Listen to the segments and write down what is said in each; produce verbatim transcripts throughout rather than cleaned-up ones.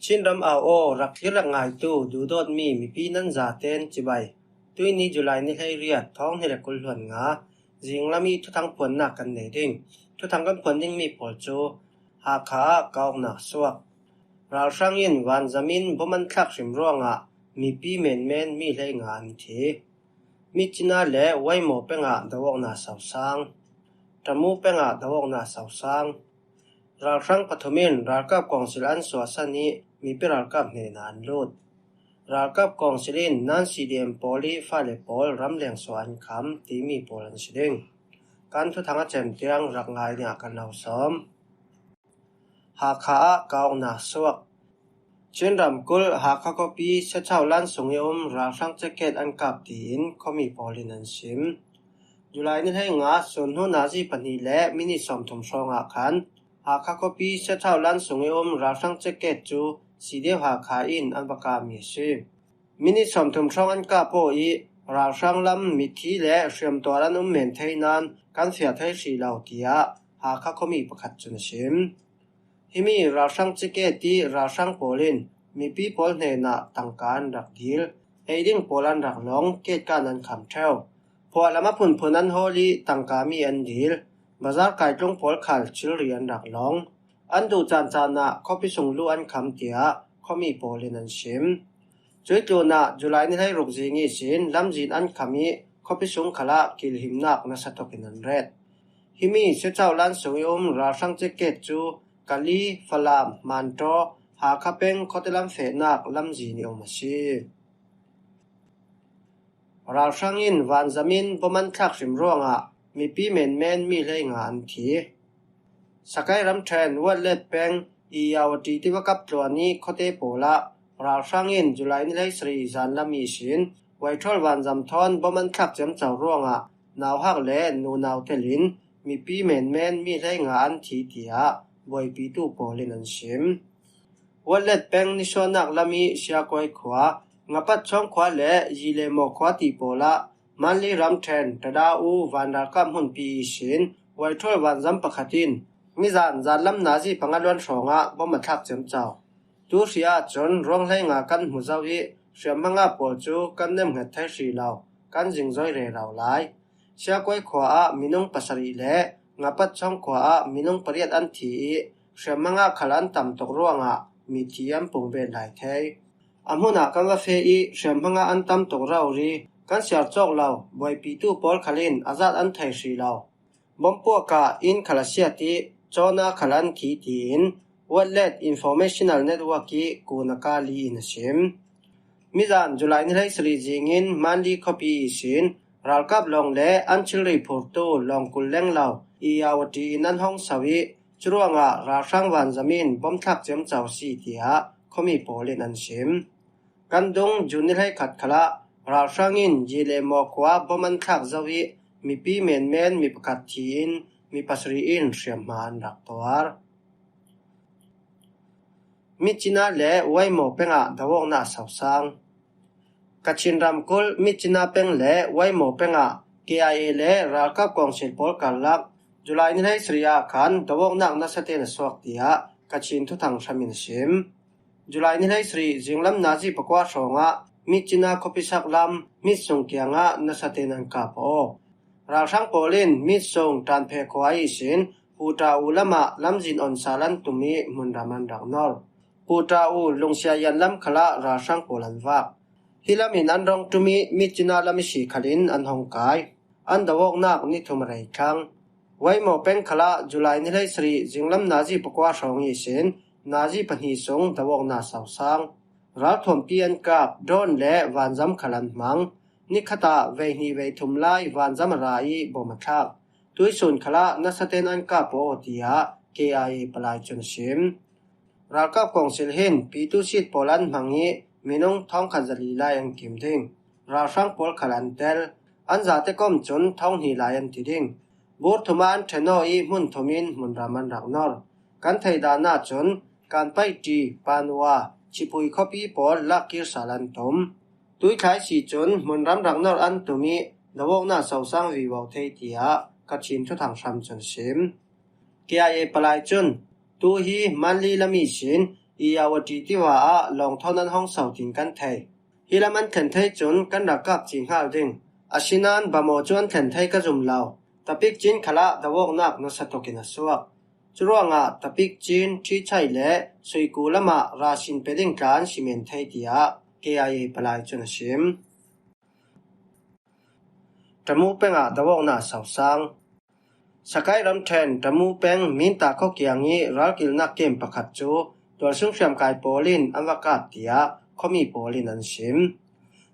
Chin ram au aw, rak thlir rak ngaitu duhdawtmi mipi nan zaten cibai. Tuini July ni hleiriat, thawng hnih le kul hluan nga, zinglam i thuthang phuannak kan nei ding. Thuthang kan phuan dingmi pawl cu Hakha ah kauknak suak. Ralhrang in vanzam in bom an thlak hrim ruangah mipi menmen mi hleinga an thi. Mitcina le Waimo pengah do-awknak sosang. Tamu pengah do-awknak sosang. Ralhrang pathum in ralkap kawngsil an suahsan i mipi ralkap hnenah an lut. Ralkap kawngsil in nan C D M pawl i fale pawl ramleng suah an kham timi pawl an si ding. Kan thuthang a cem tiang rak ngai dingah kan lo sawm. Hakha ah kauknak suak. Chin ramkulh Hakha khuapi Sechau lan sung i um ralhrang ceket an kap tiin khuami pawl in an sim. July ni hleinga sun hnu nazi pahnih le minit sawmthum hrawngah khan Hakha khuapi Sechau lan sung i um ralhrang ceket cu C D F Hakha in an va kapmi a si. Minit sawmthum hrawng an kap aw i ralhrang lam mithi le hriamtuar an um men thei nain kan fiah thei hrih lo, tiah Hakha khuami pakhat cun a sim. Himi ralhrang ceket i ralhrang pawl in mipi pawl hnenah tangka an rak dil. Ei ding pawl an rak lawng, ketkan an kham ṭheu. Phuahlam a phunphun an hawl i tangka mi an dil. Bazar kaitlung pawl khal thilri an rak lawng. An duh caan caan ah khuapi sung lu an kham, tiah khuami pawl in an sim. Cuih tlunah July ni hleiruk zing ihsin lamzin an kham i khuapi sung khalah kilhimnak nasa tuk in an ret. Himi Sechau lan sung i um ralhrang ceket cu Kali, Falam, Mantaw, Hakha peng khuate lam fehnak lamzin i um a si. Ralhrang in vanzam in bom an thlak hrim ruangah mipi menmen mi hleinga an thi. Sakai ramṭhen Watlet peng Iyawati tiva kap tluan i khuate pawl ah ralhrang in July ni hleisarih zanlam ihsin Waithrawl vanzam thawn bom an thlak ciamco ruangah nauhak le nunau telin mipi menmen mi hleinga an thi, tiah buaipitu pawl in an sim. Watlet peng nisuahnak lam i Siakuai khua, Ngapat Chawng khua le Yilemaw khua ti pawl ah Manli ramṭhen Tada U vanralkap hmunpi ihsin Waithrawl vanzam pakhat in nizan zanlam nazi panga luan hrawngah bom a thlak ciamco. Tu hri ahcun ruang hleinga kan hmu zo i hriamhma ngah pawl cu kan nemhnget thei hrih lo, kan zingzoi rero lai. Siakuai khua ah minung pasarih le Ngapat Chawng khua ah minung pariat an thi i hriamhma ngah khal an tam tuk ruangah mithi an pung bet lai thei. A hmun ah kan va feh i hriamhma ngah an tam tuk rori kan siar cawk lo, buaipitu pawl khal in a zat an thei hrih lo. Bompuak ah inn khal a siat i cawna khal an thi, tiin Watlet Informational Network i Kunaka Li in a sim. Mizan July ni hleisarih zing in Manli khuapi ihsin ralkap lawng le an thilri phurtu lawng kul lenglo Iyawati in an hong so i curuangah ralhrang vanzam in bom thlak ciamco a si, tiah khuami pawl in an sim. Kan dung June ni hleikhat khalah ralhrang in Yilemaw khua bom an thlak zo i mipi menmen mi pakhat thi in mi pasarih in hriamhma an rak tuar. Mitcina le Waimo pengah do-awknak sosang. Kachin ramkulh Mitcina peng le Waimo pengah K I A le ralkap kawngsil pawl karlak July ni hleisarih ah khan do-awknak nasa tein a suak, tiah Kachin thuthang hram in a sim. July ni hleisarih zinglam nazi pakua hrawngah Mitcina khuapi saklam Mitsung kiangah nasa tein an kap aw. Ralhrang pawl in Mitsung Ṭanphe khua ihsin Puta U lamah lamzin on sal an tum i hmunram an rak nor. Puta U Lungsia Yan lam khalah ralhrang pawl an vak. Hi lam in an rong ṭum i Mitcina lam ihsi khal in an hong kai. An do-awknak ni thum a rei thlang. Waimo peng khalah July ni hleisarih zinglam nazi pakua hrawng ihsin nazi pahnih sung do-awknak sosang. Ralthuampi an kap, drone le vanzam khal an hmang. Nikhat ah veihnih veithum lai vanzam a ra i bom a thlak. Tuisun khalah nasa tein an kap aw, tiah K I A palai cun a sim. Ralkap kawngsil hin pitu sit pawl an hmang i minung thawngkhat zali lai an kim ding. Ralhrang pawl khal an tel. An zate kom cun thawng hnih lai an ti ding. Bur thum ah an ṭhen aw i hmun thum in hmunram an rak nor. Kan theih dan ahcun Kanpaiti, Panwa, Chipui khuapi pawl lakkir sal an tum. Tuithlai si cun hmunram rak nor an tum i do-awknak sosang vivo thei, tiah Kachin thuthang hram cun a sim. K I A palai cun tu hi Manli lam ihsin Irrawaddy tiva ah lawng thawn an hong so tiin kan thei. Hi lam an thlen thei cun kan rak kap ci nghal ding. Asinain Bhamo cu an thlen thei ka zum lo. Tapik Chin khalah do awknak nasa tuk in a suak. Curuangah Tapik Chin, Ṭhichai le Suiku lamah rasin pe ding tla an si men thei, tiah K I A palai cun a sim. Ṭamu peng ah do awknak sosang. Sakai ramṭhen Ṭamu peng Minta khua kiang i ralkilnak kem pakhat cu tualsung hriamkai pawl in an va kap, tiah khuami pawl in an sim.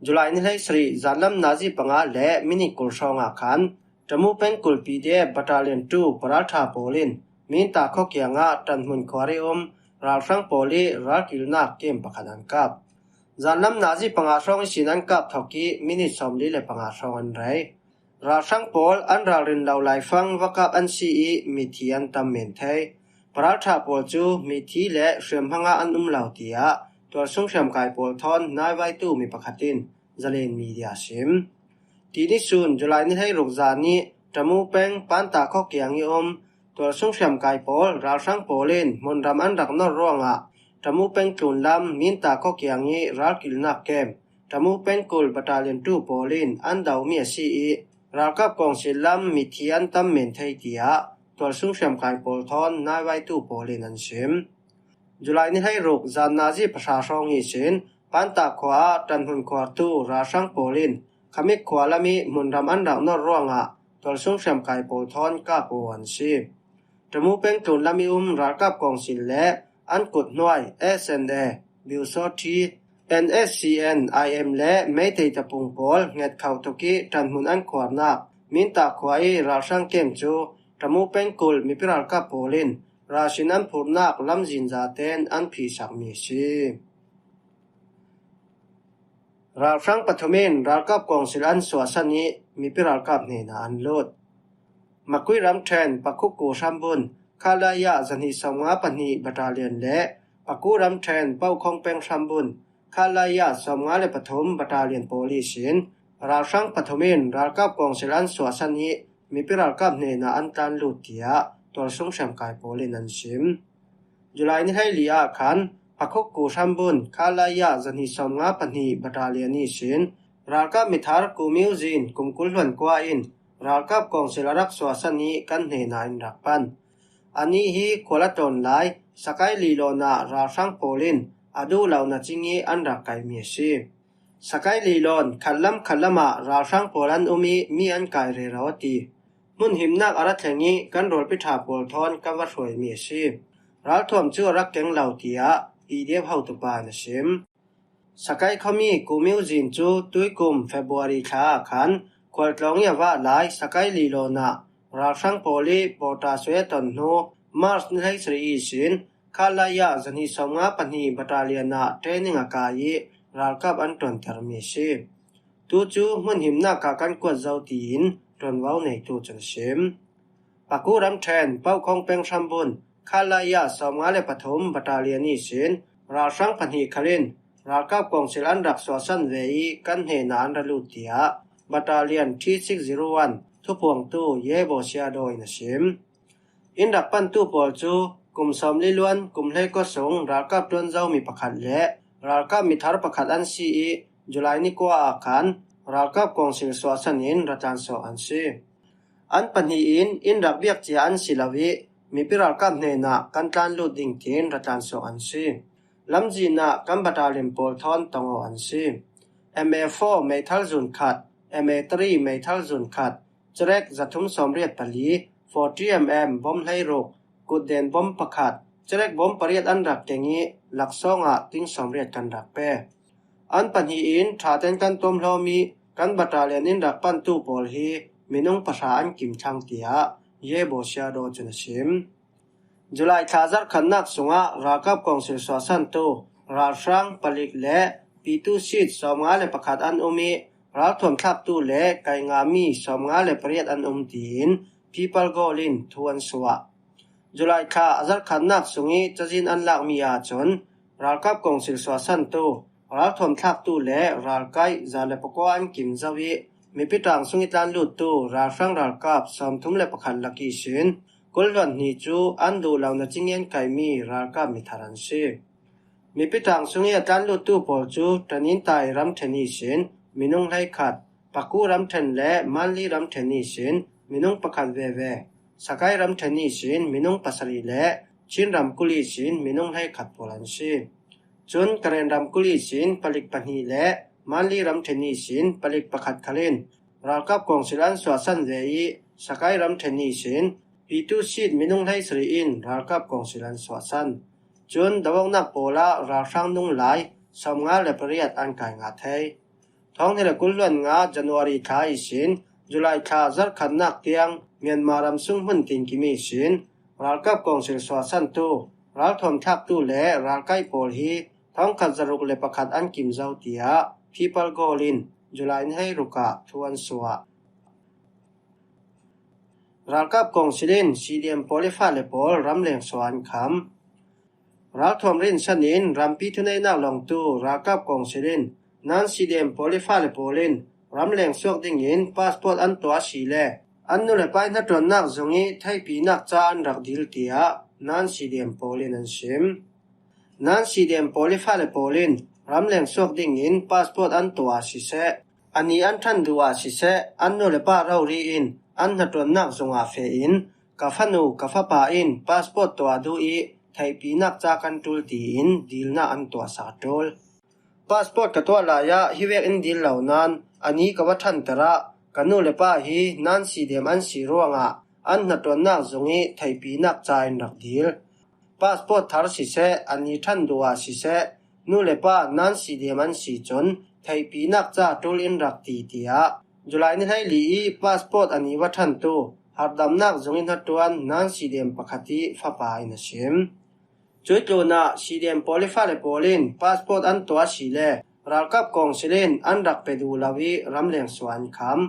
July ni hleisarih zanlam nazi panga le minit kul hrawngah khan Ṭamu pengkul P D F Battalion two paralṭha pawl in Minta khua kiangah ṭanhmun khuar i um ralhrang pawl i ralkilnak kem pakhat an kap. Zanlam nazi panga hrawng ihsin an kap thawk i minit sawmli le panga hrawng an rei. Ralhrang pawl an ralrin lo laifang va kap an si i mithi an tam men thei. Paralṭha pawl cu mithi le hriamhmang ah an um lo, tiah tualsung hriamkai pawl thawn naivaitu mi pakhat in Zalen Media a sim. Tini sun July ni hleiruk zan i Ṭamu peng Panta khua kiang i um tualsung hriamkai pawl ralhrang pawl in hmunram an rak nor ruangah Ṭamu peng tlunlam Minta khua kiang i ralkilnak kem Ṭamu pengkul Battalion two pawl in an domi a si i ralkap kawngsil lam mithi an tam men thei, tiah tualsung hriamkai pawl thawn naivaitu pawl in an sim. July ni hleiruk zan nazi pahra hrawng ihsin Panta khua ah ṭanhmun khuartu ralhrang pawl in Khamik khua lam i hmunram an rak nor ruangah tualsung hriamkai pawl thawn kap aw an si. Ṭamu peng tlunlam i um ralkap kawngsil le an kut hnuai S N A, Biusawṭhi, N S C N I M le Meitei tapung pawl hnget khauh tuk i ṭanhmun an khuarnak Minta khua i ralhrang kem cu Ṭamu pengkul mipi ralkap pawl in rasin an phurnak lamzin zaten an phihsakmi a si. Ralhrang pathum in ralkap kawngsil an suahsan i mipi ralkap hnenah an lut. Makui ramṭhen Pakhuku hrambun Khalaya zahnih sawmnga pahnih Battalion le Paku ramṭhen Pokhong peng hrambun Khalaya sawmnga le pathum Battalion pawl ihsin ralhrang pathum in ralkap kawngsil an suahsan i mipi ralkap hnenah an tlan lut, tiah tualsung hriamkai pawl in an sim. July ni hleili ah khan Pakhuku hrambun Khalaya zahnih sawmnga pahnih Battalion ihsin ralkap mithar Kumiu Zin kum kul hluan kua in ralkap kawngsil a rak suahsan i kan hnenah in rak pan. Anih hi khual a tlawn lai Sakai Lilawn ah ralhrang pawl in a duh lo na cing i an rak kaimi a si. Sakai Lilawn khatlam khatlam ah ralhrang pawl an um i mi an kai rero a ti. Hmun himnak a ra thleng i kan rualpi ṭha pawl thawn kan va hruaimi a si. Ralthuam cu a rak keng lo, tiah P D F hotupa in a sim. Sakai khuami Kumiu Zin cu tuikum February thla ah khan khualtlawng i a vah lai Sakai Lilawn ah ralhrang pawl i pawṭasuai a ton hnu March ni hleisarih ihsin Khalaya zahnih sawmnga pahnih Battalion ah training a kai i ralkap an ṭuantermi a si. Tu cu hmun himnak ah kan kuat zo tiin ṭuanvo neitu cun a sim. Paku ramṭhen Pokhong peng hrambun Khalaya sawmnga le pathum Battalion ihsin ralhrang pahnih khal in ralkap kawngsil an rak suahsan ve i kan hnenah an ra lut, tiah Battalion three six zero one thupuangtu Ye Bo Siado in a sim. In rak pantu pawl cu kum sawmli luan kum hleikua sung ralkap ṭuan zomi pakhat le ralkap mithar pakhat an si i July ni kua ah khan ralkap kawngsil suahsan in ra tlansuak an si. An pahnih in in rak biak cia an si lo i mipi ralkap hnenah kan tlan lut ding tiin ra tlansuak an si. Lamzin ah kan battalion pawl thawn tong aw an si. M A four meithal zun khat, M A three meithal zun khat, cerek zathum sawmriat pali, forty M M bom hleiruk, kutden bom pakhat, cerek bom pariat an rak keng i laksawng ah ting sawmriat kan rak pe. An pahnih in ṭha tein kan tuamhlawm i kan battalion in rak pantu pawl hi minung pahra an kim thlang, tiah Ye Bo Siado cun a sim. July thla zarhkhatnak sungah ralkap kawngsil suahsantu ralhrang palik le pitu seat sawmnga le pakhat an um i ralthuam thlaktu le kaingami sawmnga le pariat an um, tiin People Goal in thu an suah. July thla a zarhkhatnak sung i cazin an lakmi ahcun ralkap kawngsil suahsantu ralthuam thlaktu le ralkaih za le pakua an kim zo i mipi ṭang sung i tlan luttu ralhrang ralkap sawmthum le pakhat lak ihsin kul hluan hnih cu an duh lo na cing i an kaihmi ralkap mithar an si. Mipi tang sung i a tlan luttu pawl cu Tanintai ramṭhen ihsin minung hleikhat, Paku ramṭhen le Manli ramṭhen ihsin minung pakhat veve, Sakai ramṭhen ihsin minung pasarih le Chin ramkulh ihsin minung hleikhat pawl an si. Cun Karen ramkulh ihsin palik pahnih le Manli ramṭhen ihsin palik pakhat khal in ralkap kawngsil an suahsan ve i Sakai ramṭhen ihsin pitu sit minung hleisarih in ralkap kawngsil an suahsan. Cun doawknak pawl ah ralhrang nung lai sawmnga le pariat an kai ngah thei. Thawng hnih le kul hluan nga January thla ihsin July thla zarhkhatnak tiang Myanmar ram sung hmun tinkim ihsin ralkap kawngsil suahsantu, ralthuam thlaktu le ralkai pawl hi thawngkhat zaruk le pakhat an kim zo, tiah People Goal in July ni hleiruk ah thu an suah. Ralkap kawngsil in C D M pawl i fale pawl ramleng suah an kham. Ralthuam rinsan in rampi thuneihnak lawngtu ralkap kawngsil in nan C D M pawl i fale pawl in ramleng suak dingin passport an tuah a si le an nu le pa i hnaṭuannak zung i theihpinak ca an rak dil, tiah nan C D M pawl in an sim. Nan C D M pawl i fale pawl in ramleng suak dingin passport an tuah a siseh, a ni an ṭhan duh ah siseh, an nu le pa rori in an hnaṭuannak zung ah feh in ka fanu, ka fapa in passport tuah duh i theihpinak ca kan ṭul tiin dilnak an tuahsak a ṭul. Passport ka tuah lai ah hi vek in dil lo nain a ni ka va ṭhanter ah ka nu le pa hi nan C D M an si ruangah an hnaṭuannak zung i theihpinak ca in rak dil. Passport thar siseh, a ni ṭhan duh ah siseh, nu le pa nan C D M an si cun theihpinak ca ṭul in rak ti, tiah July ni hleili i passport a ni va ṭhantu harhdamnak zung i hnaṭuan nan C D M pakhat i fapa in a sim. Cuih tlunah C D M pawl i fale pawl in passport an tuah a si le ralkap kawngsil in an rak pe duh lo i ramleng suah an kham.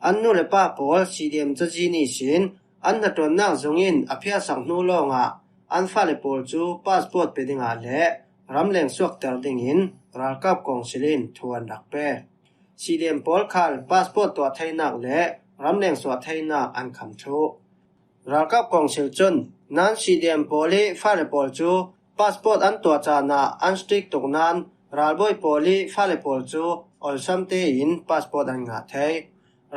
An nu le pa pawl C D M cazin ihsin an hnaṭuannak zung in a phiahsak hnu lawngah an fale pawl cu passport pe dingah le ramleng suakter dingin ralkap kawngsil in thu an rak pe. C D M pawl khal passport tuah theinak le ramleng suah theinak an kham thluh. Ralkap kawngsil cun nan C D M pawl i fale pawl cu passport an tuah caan ah an strict tuk nain ralbawi pawl i fale pawl cu awlsam tein passport an ngah thei.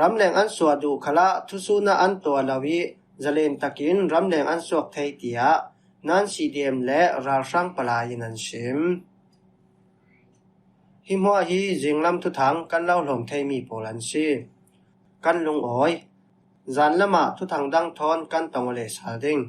Ramleng an suah duh khalah thusun ah an tuah lo i zalen takin ramleng an suak thei, tiah nan C D M le ralhrang palai in an sim. Hi hmuah hi zinglam thuthang kan lo hlawm theimi pawl an si. Kan lungawi. Zanlam ah thuthang dang thawn kan tong aw le sal ding.